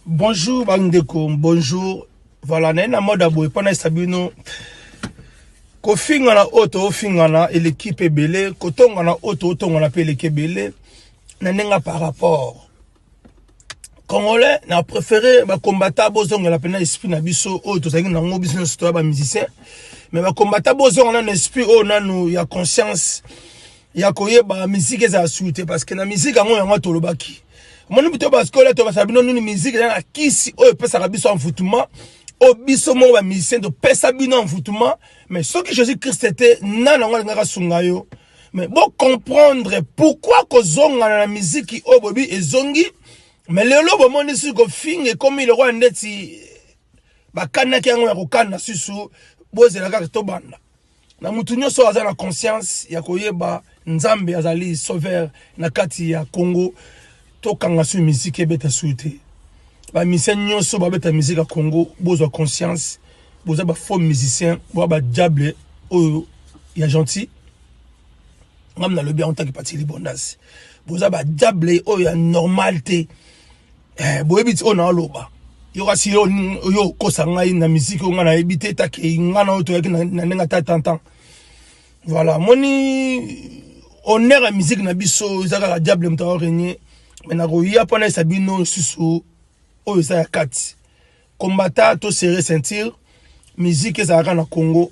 Bonjour bandeko, bonjour. Voilà, naye na mode ya boye mpo nayesa bino kofingana oyo toofingana eleki mpe ebele, kotongana oyo tootongana mpe eleki ebele na ndenge par rapport congolais. Na préféré bakombata bozongela mpena esprit na biso oyo tozalaki nango biso nyonso toya bamusicien, mais bakombata bozonga nano esprit oyo nanu ya conscience ya koyeba musique ezala su te, parce que na musique yango yango tolobaki omoni bito baskola tobasala bino nini. Musique eza na kisi oyo epesaka biso envoûtement, oyo biso moko bamusicien topesa bino envoûtement. Mais soki Jésus Christ te, nani yango alingaka asunga yo? Mais bocomprendre pourquoi kozongana na miziki oyo bobi ezongi. Mais lelo bomoni soki kofinga ekomi lokola ndeti bakanaki yango ya kokana susu. Bozela kaka tobanda na mutu nyonso aza na conscience ya koyeba Nzambe azali sauveur na kati ya Congo. Tokanga su miziki ebeta su te. Bamusicien nyonso babeta miziki ya Congo, bozwa conscience, boza bafaux musicien, boza badiable oyo ya gentil. Ngam nalobi yango taki pati libondasi, boza badiable oyo ya normal te. Boyebi ti oyo naoloba yo, kasi yo yo okosa ngai na miziki oyo ngai nayebi te take ngai na oyo toyaki na ndenge ata tantan. Voilà, moni honneur ya musique na biso eza kaka diable moto aorenie. Me nakoya mpo nayesa bino lisusu oyo eza ya kati. Kombata to serre ceinture, musique ezalaka na Congo.